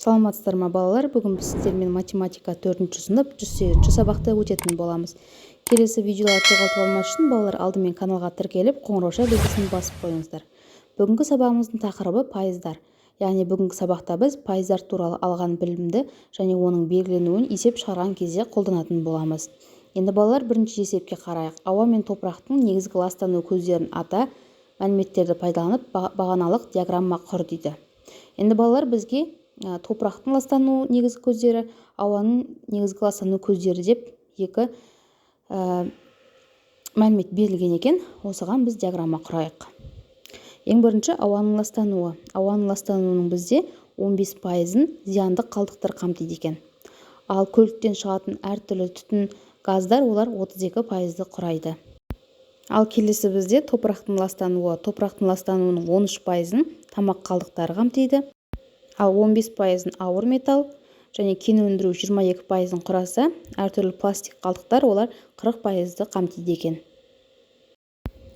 Саламатсыздар ма, балалар! Бүгін біз сіздермен математика, төртінші сынып, 108-сабақты өтетін боламыз. Келесі видеоларды жоғалтып алмас үшін, балалар, алдымен каналға тіркеліп, қоңырауша белгісін басып қойыңыздар. Бүгінгі сабағымыздың тақырыбы – пайыздар. Яғни бүгінгі сабақта біз пайыздар туралы алған білімді және оның белгіленуін есеп шығарған кезде қолданатын боламыз. Енді, балалар, бірінші есепке қарайық. Ауа мен топырақтың негізгі ластану көздерін ата, мәліметтерді пайдаланып, бағаналық диаграмма құр дейді. Енді, балалар, бізге топырақтың ластану негізгі көздері, ауаның негізгі ластану көздері деп екі мәлімет берілген екен. Осыған біз диаграмма құрайық. Ең бірінші ауаның ластануы. Ауаның ластануының бізде 15 пайызын зиянды қалдықтар қамтиды екен. Ал көліктен шығатын әртүрлі түтін, газдар, олар 32 пайызды құрайды. Ал келесі бізде топырақтың ластануы. Топырақтың ластануының 13 пайызын тамақ қалдықтары қамтиды. Ал 15 пайызын ауыр металл және кен өндіру 22 пайызын құраса, әртүрлі пластик қалдықтар, олар 40 пайызды қамтиды екен.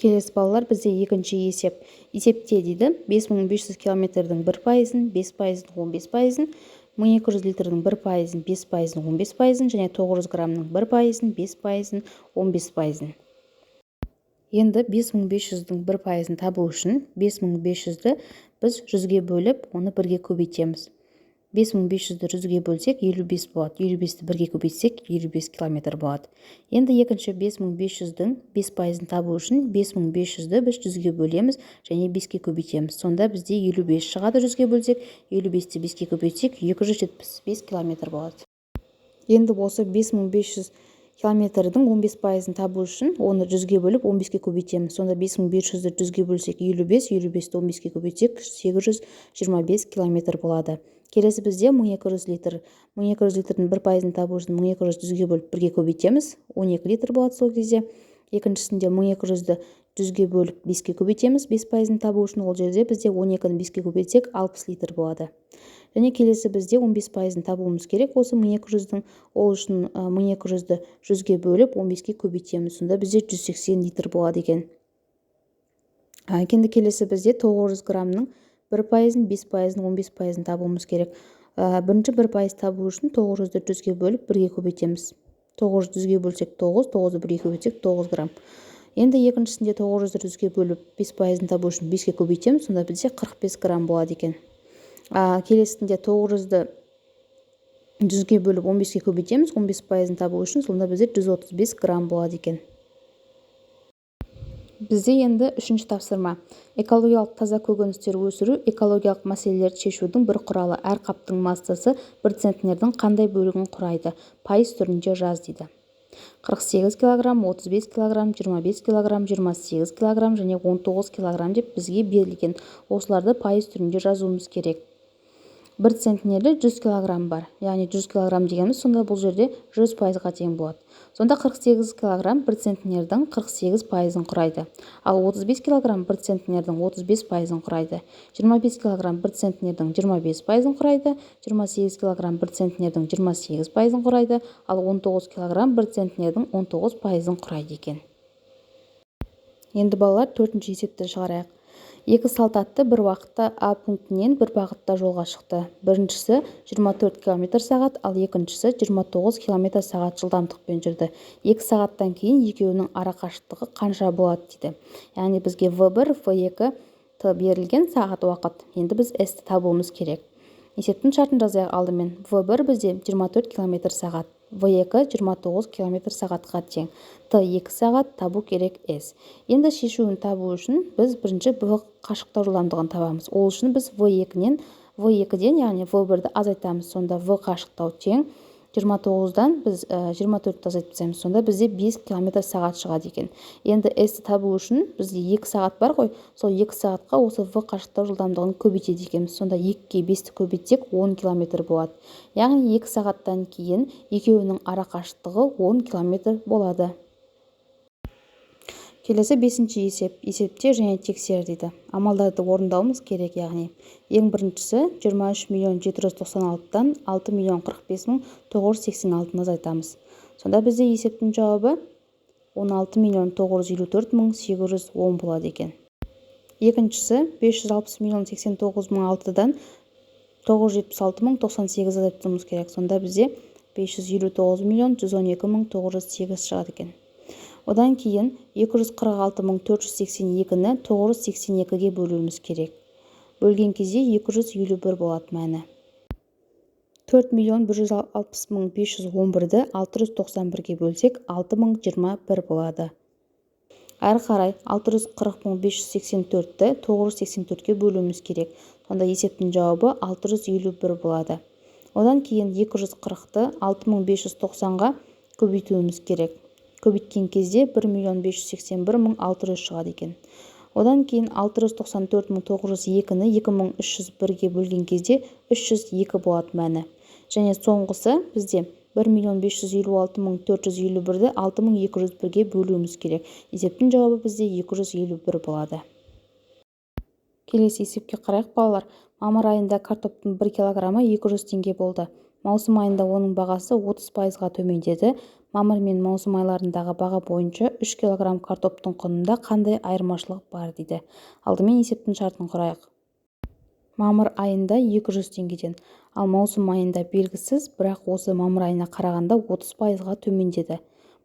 Келесі, балалар, бізде екінші есеп. Есепте дейді: 5500 километрдің 1 пайызын, 5 пайызын, 15 пайызын, 1200 литрдің 1 пайызын, 5 пайызын, 15 пайызын және 900 граммның 1 пайызын, 5 пайызын, 15 пайызын. Енді 5500-дің 1 пайызын табу үшін 5500-ді біз 100-ге бөліп, оны бірге көбейтеміз. 5500-ді 100-ге бөлсек, 55 болады. 55-ті бірге көбейтсек, 55 километр болады. Енді екінші, 5500-дің 5 пайызын табу үшін 5500-ді біз 100-ге бөлеміз және 5-ке көбейтеміз. Сонда бізде 55 шығады 100-ге бөлсек. 55-ті 5-ке көбейтсек, 275 километр болады. Енді осы 5500 километрдің 15 пайызын табу үшін оны 100-ге бөліп, 15-ке көбейтеміз. Сонда 5500-ді 100-ге бөлсек, 55, 55-ті 15-ке көбейтсек, 825 километр болады. Келесі бізде 1200 литр. 1200 литрдің 1 пайызын табу үшін 1200 100-ге бөліп, бірге көбейтеміз, 12 литр болады сол кезде. Екіншісінде 1200-ді 100-ге бөліп, 5-ке көбейтеміз 5 пайызын табу үшін. Ол жерде бізде 12-ні 5-ке көбейтсек, 60 литр болады. Және келесі бізде 15 пайызын табуымыз керек осы 1200-дің. Ол үшін 1200-ді 100-ге бөліп, 15-ке көбейтеміз. Сонда бізде 180 литр болады екен. Енді келесі бізде 900 граммның 1 пайызын, 5 пайызын, 15 пайызын табуымыз керек. Бірінші 1% табу үшін 900-ді 100-ге бөліп, бірге көбейтеміз. 900 100-ге бөлсек, 9, 9-ды бірге көбейтсек, 9 грамм. Енді екіншісінде 900-ді 100-ге бөліп, 5 пайызын табу үшін 5-ке көбейтеміз. Сонда бізде 45 грамм болады екен. Келесінде 900-ді 100-ге бөліп, 15-ке көбейтеміз 15 пайызын табу үшін. Сонда бізде 135 грамм болады екен. Бізде енді үшінші тапсырма. Экологиялық таза көкөністер өсіру – экологиялық мәселелерді шешудің бір құралы. Әр қаптың массасы бір центнердің қандай бөлігін құрайды? Пайыз түрінде жаз дейді. 48 килограмм, 35 килограмм, 25 килограмм, 28 килограмм және 19 килограмм деп бізге берілген. Осыларды пайыз түрінде жазуымыз керек. Бір центнерде 100 килограмм бар, яғни 100 килограмм дегеніміз сонда бұл жерде 100 пайызға тең болады. Сонда 48 килограмм бір центнердің 48 пайызын құрайды. Ал 35 килограмм бір центнердің 35 пайызын құрайды. 25 килограмм бір центнердің 25 пайызын құрайды. 28 килограмм бір центнердің 28 пайызын құрайды. Ал 19 килограмм бір центнердің 19 пайызын құрайды екен. Енді, балалар, төртінші есепті шығарайық. Екі салт атты бір уақытта А пунктінен бір бағытта жолға шықты. Біріншісі 24 км сағат, ал екіншісі 29 км сағат жылдамдықпен жүрді. 2 сағаттан кейін екеуінің арақашықтығы қанша болады дейді. Яғни бізге В1, В2, Т берілген, сағат уақыт. Енді біз S-ті табуымыз керек. Есептің шартын жазайық алдымен. В1 бізде 24 км сағат, В2 29 км сағатқа тең. Т 2 сағат, табу керек S. Енді шешуін табу үшін біз бірінші В қашықтау жылдамдығын табамыз. Ол үшін біз В2-нен В2-ден, яғни В1-ді азайтамыз. Сонда В қашықтау тең 29-дан біз 24-ті азайтып тастаймыз. Сонда бізде 5 км сағат шығады екен. Енді S-ті табу үшін бізде 2 сағат бар ғой, сол 2 сағатқа осы В қашықтау жылдамдығын көбейтеді екенбіз. Сонда 2-ге 5-ті көбейтсек, 10 км болады. Яғни 2 сағаттан кейін екеуінің арақашықтығы 10 км болады. Келесі бесінші есеп. Есепте және тексер дейді. Амалдарды орындауымыз керек. Яғни ең біріншісі: 23 миллион 796-дан 6 миллион 45 мың 986-ны азайтамыз. Сонда бізде есептің жауабы 16 миллион 954 мың 810 болады екен. Екіншісі: 560 миллион 89 мың 6-дан 976 мың 98 азайтуымыз керек. Сонда бізде 559 миллион 112 мың 908 шығады екен. Одан кейін 246 мың 482-ні 982-ге бөлуіміз керек. Бөлген кезде 251 болады мәні. 4 миллион 160 мың 511-ді 691-ге бөлсек, 6021 болады. Әрі қарай 640 мың 584-ті 984-ке бөлуіміз керек. Сонда есептің жауабы 651 болады. Одан кейін 240-ты 6590-ға көбейтуіміз керек. Көбейткен кезде 1 миллион 581 мың 600 шығады екен. Одан кейін 694 мың 902-ні 2301-ге бөлген кезде 302 болады мәні. Және соңғысы бізде 1 миллион 556 мың 451-ді 6201-ге бөлуіміз керек. Есептің жауабы бізде 251 болады. Келесі есепке қарайық, балалар. Мамыр айында картоптың 1 килограммы 200 теңге болды. Маусым айында оның бағасы 30%-ға төмендеді. Мамыр мен маусым айларындағы баға бойынша 3 килограмм картоптың құнында қандай айырмашылық бар дейді. Алдымен есептің шартын құрайық. Мамыр айында 200 теңгеден, ал маусым айында белгісіз, бірақ осы мамыр айына қарағанда 30%-ға төмендеді.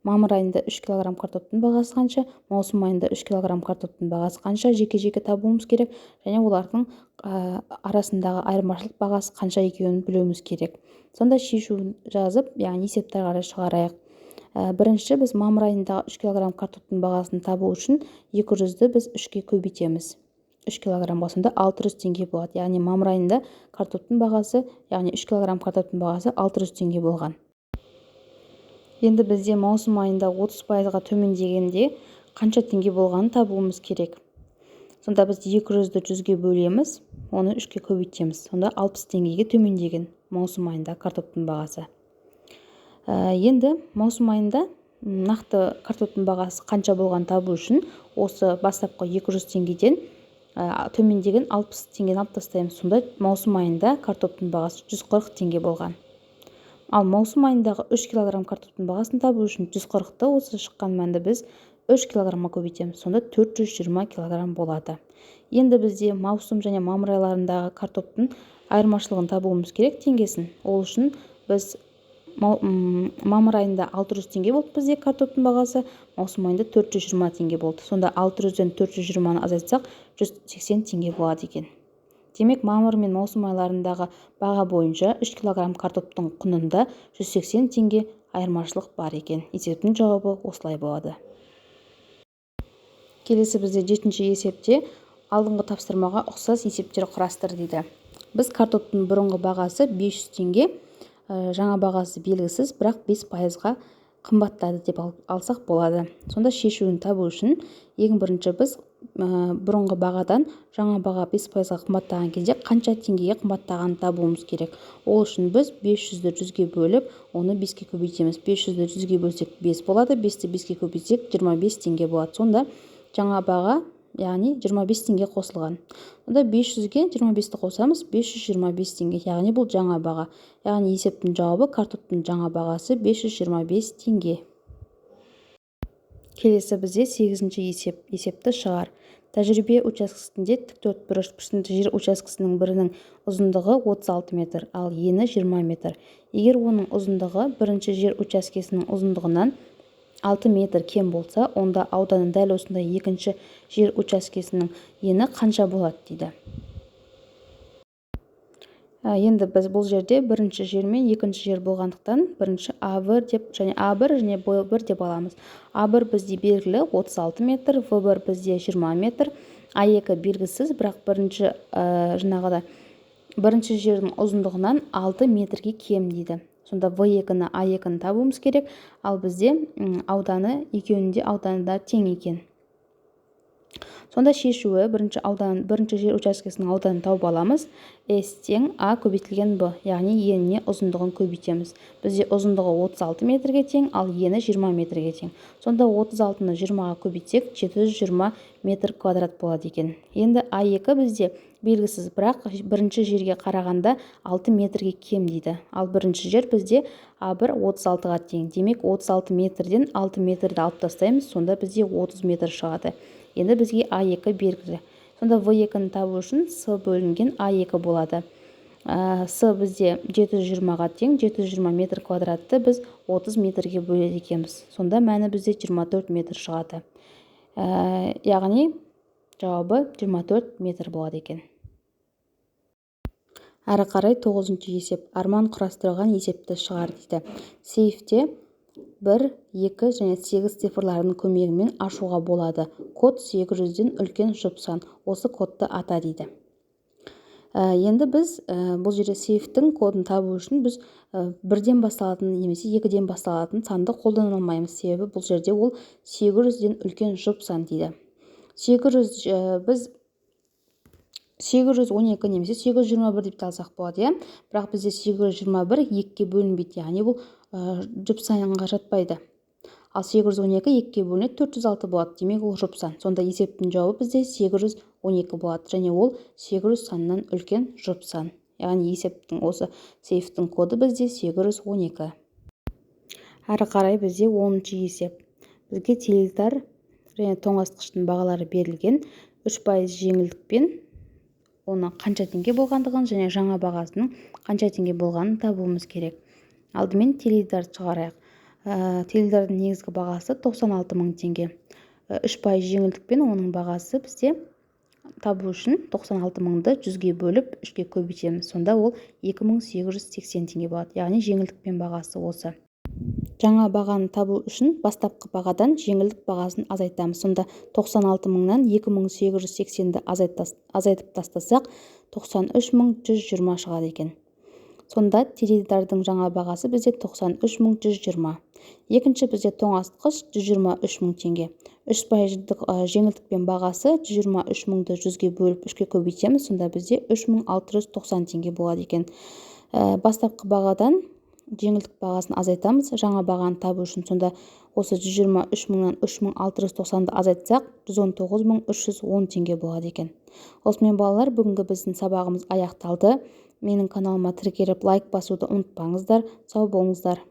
Мамыр айында 3 килограмм картоптың бағасы қанша, маусым айында 3 килограмм картоптың бағасы қанша, жеке-жеке табуымыз керек және олардың арасындағы айырмашылық бағасы қанша екенін білуіміз керек. Сонда шешуін жазып, яғни есепті қарай шығарайық. Бірінші біз мамыр айындағы 3 килограмм картоптың бағасын табу үшін 200-ді біз 3-ке көбейтеміз. 3 килограммға, сонда 600 теңге болады. Яғни мамыр айында картоптың бағасы, яғни 3 килограмм картоптың бағасы 600 теңге болған. Енді бізде маусым айында 30%-ға төмендегенде қанша теңге болғанын табуымыз керек. Сонда біз 200-ді 100-ге бөлеміз, оны 3-ке көбейтеміз. Сонда 60 теңгеге төмендеген маусым айында картоптың бағасы. Енді маусым айында нақты картоптың бағасы қанша болғанын табу үшін осы бастапқы 200 теңгеден төмендеген 60 теңгені алып тастаймыз. Сонда маусым айында картоптың бағасы 140 теңге болған. Ал маусым айындағы 3 килограмм картоптың бағасын табу үшін 140-ты осы шыққан мәнді біз 3 килограммға көбейтеміз. Сонда 420 килограмм болады. Енді бізде маусым және мамыр айларындағы картоптың айырмашылығын табуымыз керек теңгесін. Ол үшін біз мамыр айында 600 теңге болды бізде картоптың бағасы, маусым айында 420 теңге болды. Сонда 600-ден 420-ны азайтсақ 180 теңге болады екен. Демек, мамыр мен маусым айларындағы баға бойынша 3 килограмм картоптың құнында 180 теңге айырмашылық бар екен. Есептің жауабы осылай болады. Келесі бізде 7-ші есепте алдыңғы тапсырмаға ұқсас есептер құрастыр дейді. Біз картоптың бұрынғы бағасы 500 теңге, жаңа бағасы белгісіз, бірақ 5%-ға қымбаттады деп алсақ болады. Сонда шешуін табу үшін ең бірінші біз бұрынғы бағадан жаңа баға 5%-ға қымбаттаған кезде қанша теңгеге қымбаттағанын табуымыз керек. Ол үшін біз 500-ді 100-ге бөліп, оны 5-ке көбейтеміз. 500-ді 100-ге бөлсек 5 болады, 5-ті 5-ке көбейтсек 25 теңге болады. Сонда жаңа баға, яғни 25 теңге қосылған. Сонда 500-ге 25-ті қосамыз, 525 теңге, яғни бұл жаңа баға. Яғни есептің жауабы картоптың жаңа бағасы 525 теңге. Келесі бізде 8-ші есеп, есепті шығар. Тәжірибе учаскесінде тік төртбұрыш пішінді жер учаскесінің бірінің ұзындығы 36 метр, ал ені 20 метр. Егер оның ұзындығы бірінші жер учаскесінің ұзындығынан 6 метр кем болса, онда ауданы дәл осындай екінші жер учаскесінің ені қанша болады дейді. Енді біз бұл жерде бірінші жер мен екінші жер болғандықтан бірінші А1 деп және А1 және Б1 деп аламыз. А1 бізде белгілі 36 метр, В1 бізде 20 метр, А2 белгісіз, бірақ бірінші жаңағыда бірінші жердің ұзындығынан 6 метрге кем дейді. Сонда В2-ні А2-ні табуымыз керек, ал бізде ауданы екеуінің де ауданы да тең екен. Сонда шешуі бірінші аудан, бірінші жер учаскесінің ауданын тауып аламыз. S тең А көбейтілген Б, яғни еніне ұзындығын көбейтеміз. Бізде ұзындығы 36 метрге тең, ал ені 20 метрге тең. Сонда 36-ны 20-ға көбейтсек, 720 метр квадрат болады екен. Енді А2 бізде белгісіз, бірақ бірінші жерге қарағанда 6 метрге кем дейді. Ал бірінші жер бізде А1 36-ға тең. Демек, 36 метрден 6 метрді алып тастаймыз, сонда бізде 30 метр шығады. Енді бізге А2 белгілі. Сонда В2-ні табу үшін С бөлінген А2 болады. С бізде 720-ға тең, 720 метр квадратты біз 30 метрге бөледі екенбіз. Сонда мәні бізде 24 метр шығады. Яғни жауабы 24 метр болады екен. Әрі қарай 9-шы есеп. Арман құрастырған есепті шығар дейді. Сейфте 1, 2 және 8 цифрларының көмегімен ашуға болады. Код 800-ден үлкен жұп сан. Осы кодты ата дейді. Енді біз бұл жерде сейфтің кодын табу үшін біз 1-ден басталатын немесе 2-ден басталатын санды қолдана алмаймыз. Себебі бұл жерде ол 800-ден үлкен жұп сан дейді. 800, біз 812 немесе 821 деп те алсақ болады, иә? Бірақ бізде 821 2-ге бөлінбейді, яғни бұл жұп санға жатпайды. Ал 812 2-ге бөлінеді, 406 болады, демек ол жұп сан. Сонда есептің жауабы бізде 812 болады, және ол 800 санынан үлкен жұп сан. Яғни есептің осы сейфтің коды бізде 812. Әрі қарай бізде 10-шы есеп. Бізге теледидар және тоңазытқыштың бағалары берілген. 3% жеңілдікпен оны қанша теңге болғандығын және жаңа бағасының қанша теңге болғанын табуымыз керек. Алдымен теледидарды шығарайық. Теледидардың негізгі бағасы 96 мың теңге. 3% жеңілдікпен оның бағасы бізде табу үшін 96 мыңды 100-ге бөліп 3-ке көбейтеміз. Сонда ол 2880 теңге болады. Яғни жеңілдікпен бағасы осы. Жаңа бағаны табу үшін бастапқы бағадан жеңілдік бағасын азайтамыз. Сонда 96 мыңнан 2880-ді азайтып тастасақ, 93120 шығады екен. Сонда теледидардың жаңа бағасы бізде 93120. Екінші бізде тоңазытқыш 123 мың теңге. 3%-дық жеңілдікпен бағасы 123 мыңды 100-ге бөліп 3-ке көбейтеміз. Сонда бізде 3690 теңге болады екен. Бастапқы бағадан жеңілдік бағасын азайтамыз. Жаңа бағаны табу үшін сонда осы 123 мыңнан 3690-ды азайтсақ, 119310 теңге болады екен. Осымен балалар, бүгінгі біздің сабағымыз аяқталды. Менің каналыма тіркеліп, лайк басуды ұмытпаңыздар. Сау болыңыздар.